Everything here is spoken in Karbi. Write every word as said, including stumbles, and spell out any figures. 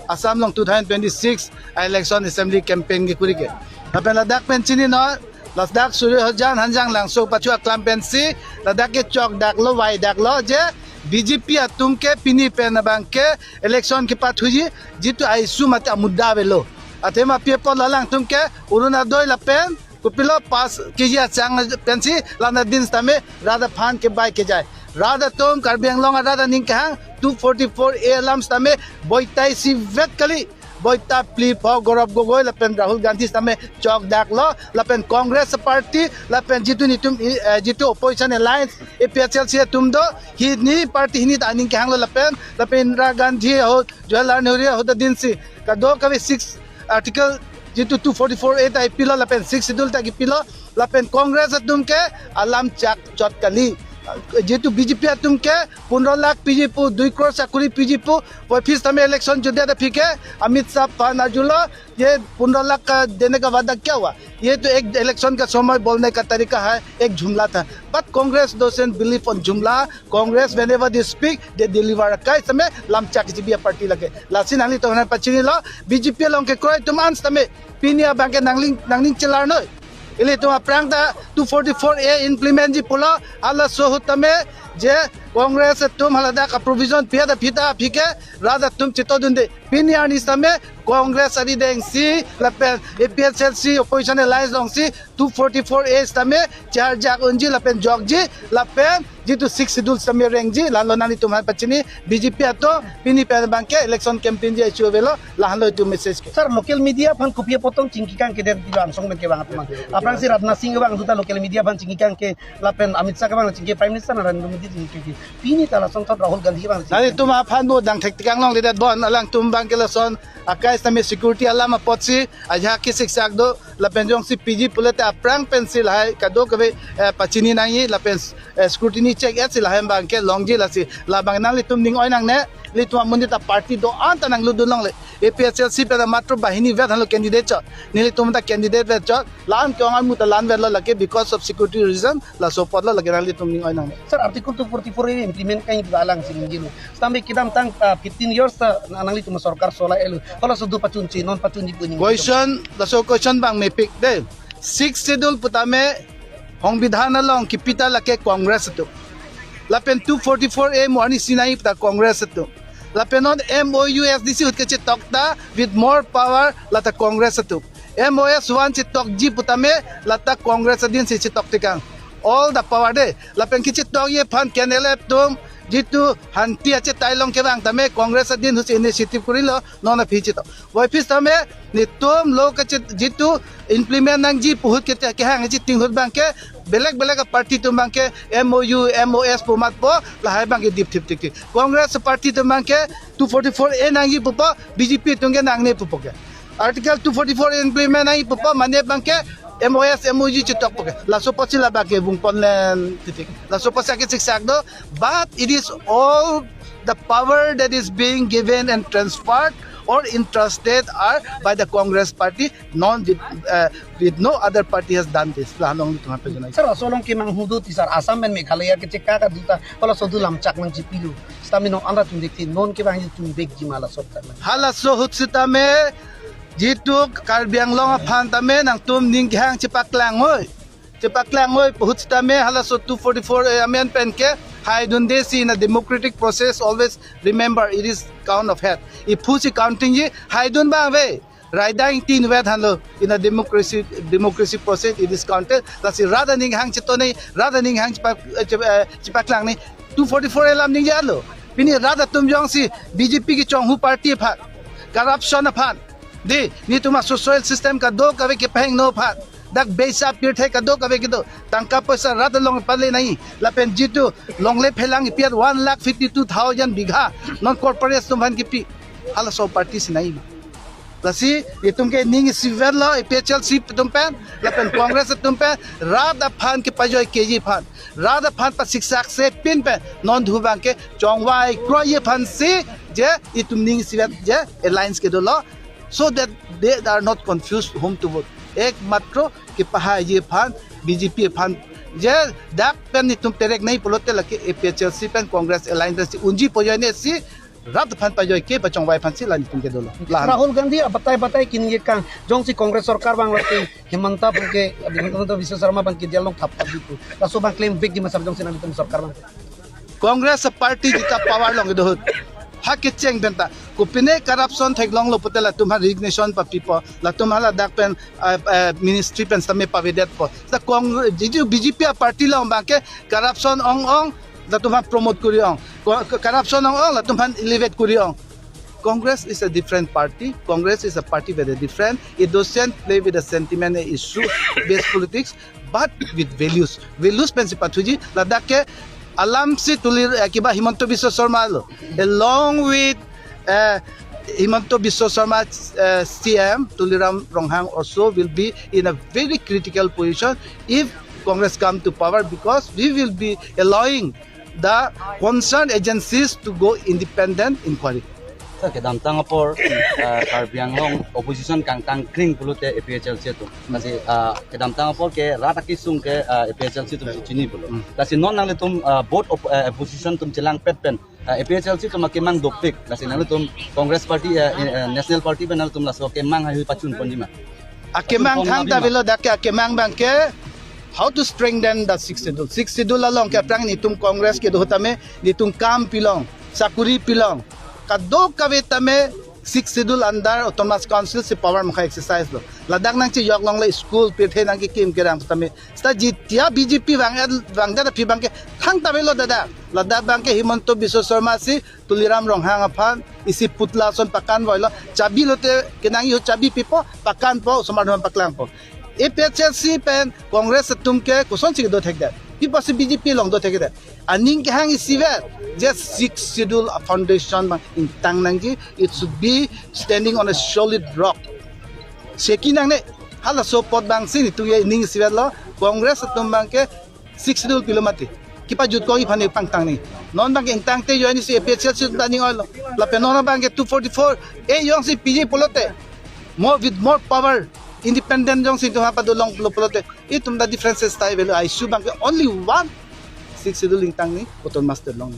Assam along two thousand twenty-six election assembly campaign kekuri ke. Lapen ladak pen chininon, ladak Surjya Hanjang Langso pachu aklam pensi, ladak ke chokdaklo, vaidaklo je B J P atum ke pini pen abang ke election kepathuji, jitu a-issue mate amuda avelo. Athema pi apot alangtum ke Orunodoi lapen kopilo pass keji achang pensi lana din sitame rat aphan kebai kejai. Rat atum, Karbi Anglong arat aning kehang two forty-four A alam sitame boitai isivet kali. Boita pli pho Gaurav Gogoi lapen Rahul Gandhi sitame chokdaklo, lapen Congress party, lapen jitu nitum, eh, jitu opposition alliance A P H L C atum do, hini party hini ta aning kehanglo lapen, lapen Indira Gandhi ahut, Jawaharlal Nehru ahut adinsi kadokave six article jitu two forty-four A ta ipilo lapen six schedule ta kipilo, lapen Congress atum ke alam chak chot kali. Jitu B J P atum ke pondro lakh piji pu, dui crore sakori piji pu, puvoiphit sitame election jodi ada aphi ke Amit Shah aphan arjulo, ये पंद्रह लाख का देने का वादा क्या हुआ? ये तो एक इलेक्शन का समय बोलने का तरीका है, एक जुमला था। But Congress doesn't believe on jumla. Congress, whenever they speak, they deliver. Akai sitame lam chak G B party lake. Lasi nanglitum aphan pachinilo, B J P along kekroi atum an sitame pini abang ke nangning, nangning chelarnoi. Ilitum aphrang ta two forty-four A implement ji pulo, halaso ahut tame je Congress atum haladak a-provision pi ada aphi ta aphi ke rat atum chetodunde. Pini arni sitame Congress arideng si lapen A P H L C opposition alliance along si two forty-four A sitame charjak unji lapen jokji lapen jitu six schedule sitame rengji, lalo nanglitum aphan pachini, B J P atum pini pen abang ke election campaign ji achu avelo, lahenlo itum message ke. Sir, local media aphan kopi apot tong chingki kangkedet di langsung pen kevang atum. Aphrangsi Rajnath Singh kevang duta local media aphan chingki kangke lapen Amit Shah kevang chingki, Prime Minister Narendra Modi chingki kangke. Pini ta lason thot Rahul Gandhi kevang chingki. Nanglitum aphan bo dang thek tikang longledet bon, alangtum abang ke lason akai sitame security alam apotsi ajahak kesiksak do, lapen jongsi piji pulote aphrang pensi lahai kadokave, eh, pachini nangji lapen, eh, scrutiny check-et si lahai abang ke longji, lasi labang nanglitum ning-oi nangne, ilitum amonit a-party do-an ta nanglutdun longle. A P H L C pen matro banghini vet henlo candidate chot. Nelitum ta candidate vet chot. La-an ke-ong amu ta la-an vetlo lake because of security reason, laso apotlo lake nanglitum ning-oi nangne. Sir, Article two forty-four A implement kangji alang si ningjelo. Sitame kedamtang, ah, fifteen years ta na-, nanglitum sorkar sola-etlo. Halaso ahut pachunche, non pachunji pu ning. Question, laso question abang mepik de. Sixth Schedule putame songbidhan along kipi ta lake Congress atum. Lapen two forty-four A mo arni sinai ta Congress atum. Lapen non M O U S D C ahut kechetok ta with more power lata Congress atum. M O S one chetokji putame lata Congress adin si chetok tikang. All the power de. Lapen kechetokji aphan K N L F atum jitu hanti achetai along kevang tame Congress adin ahut si initiative kurilo, non aphi chetok. Puvoiphit sitame netum lo kachet jitu implement nangji pu ahut ke kehang achiting ahut abang ke belek belek a-party atum abang ke M O U, M O S pu matpo, lahai abang ke dipthip tiktik. Congress party atum abang ke two forty-four A nangji pupo, B J P atum ke nangne pupo ke. Article two forty-four implement nangji pupo, mane abang ke M O S, M O U chetokpo ke. Laso apotsi labang ke vungponlen titik. Laso apotsi kesiksak do, but it is all the power that is being given and transferred or entrusted are by the Congress party, not with, uh, with no other party has done this. La nelitum aphan pajana. Sir, laso along kemanghu do ti sir, Assam pen Meghalaya kechekak aduta, halaso ahut lam chak nangchipilo. Sitame non anra atum dekti, non kevang atum vekji ma laso ahut tame. Halaso ahut sitame, jitu Karbi Anglong aphan tame nangtum ning kehang chepaklang oi. Chepaklang oi pu ahut sitame halaso two forty-four A amendment pen ke haidunde si, in a democratic process always remember it is count of head. Iphu si counting ji haidun abang ave. Raidang tin vet henlo, in a democracy, democracy process it is counted. Lasi rat aning hang chetonei, rat aning hang chepa-, eh, chepa-, eh, chepaklang nei. Two forty-four A lam ningje lo. Pini rat atum jongsi B J P kechonghu party aphan, corruption aphan, de, netum a-social system kadokave kepahingno aphan, dak beisa pirthe kadokave kedo, tangka poisa rat along pale nai, lapen jitu longle phelang ipiat one lakh fifty-two thousand bigha, non corporate atum aphan kipi, halaso party si nai. Lasi itum ke ning isivet lo, A P H L C atum pen, lapen Congress atum pen, rat aphan kepajoi keji aphan, rat aphan pasiksak se pin pen, non thu abang ke chongvai kroiji aphan si, je itum ning isivet je alliance kedolo, so that they are not confused whom to vote. Ekmatro kepahaiji aphan, B J P aphan, je dak pen itum terek nei pulote lake A P H L C pen Congress alliance si unji pojoi ne si, rat aphan pajoi ke pachongvai aphansi la nelitum kedolo. Lahan. Rahul Gandhi abatai batai kin ye kang jongsi Congress sorkar vang late Himanta abangke, Himanta Biswa Sarma abangke jail along thap thap jitu. Laso abang klem big di masar jongsi nanglitum sorkar vang. Congress party jita power along kedo ahut ha kecheng pen ta kopine corruption theklonglo pute latum aphan resignation papipo, latum aphan ladak pen, eh, eh, ministry pen sitame pavedetpo. Ta Cong-, jiju B J P a party along abangke corruption ong-ong latum aphan promote kuri ong. Co-, co-, corruption ong-ong latum aphan elevate kuri ong. Congress is a different party. Congress is a party very different. It doesn't play with the sentiment and issue based politics, but with values. Values pensi pathuji, ladak ke alamsi Tuli, eh, kiba Himanta Biswa Sarma lo, along with, eh, Himanta Biswa Sarma, eh, C M, Tuliram Ronghang also will be in a very critical position if Congress come to power, because we will be allowing the concerned agencies to go independent inquiry. Sir, kedamtang apor, uh, Karbi Anglong opposition kangtang kring pulote A P H L C atum. Lasi, uh, kedamtang apor ke rat akesung ke, uh, A P H L C atum si chini pulo. Hmm. Lasi non nanglitum, uh, both op-, uh, opposition atum chelangpet pen, uh, A P H L C atum akemang dopik. Lasi nanglitum Congress Party, uh, in, uh, National Party pen nanglitum laso akemang haihui pachun ponji ma? Akemang thangta avelo, dak ke akemang abangke how to strengthen the sixth schedule. Sixth schedule along ke aphrang nelitum Congress kedo ahut tame nelitum kam pilong, sakuri pilong. Kadokave tame sixth schedule under autonomous council si power mukha exercise lo. Ladak nangchejok longle, school pirthe nangkekim kerang tame. Seta jitya B J P vang, vangdet aphi abangke thangta avelo dada. Ladak abangke Himanta Biswa Sarma si Tuliram Ronghang aphan isi putla ason pakan voilo, chabi lote kenangji ahut chabi pipo, pakanpo, osomar aphan paklangpo. A P H L C pen Congress atum ke kosonsi kedo thekdet? Pi apotsi B J P along do thekdet? Aning kehang isivet, just sixth schedule a foundation abang ingtang nangji, it should be standing on a solid rock. Seki nangne, halaso apot abangsi nelitum ke aning isivet lo, Congress atum abangke sixth schedule pilo mati. Kipajut kongji aphan pangtang nangji. Non abangke ingtangte join isi A P H L C atum ta aning oilo. Lapen non abangke two forty-four A jongsi piji pulote, more with more power, independent jongsi itum aphan padolonglo pulote, itum ta differences ta avelo. Issue abangke only one, sixth schedule ingtang nangji, autonomous state along.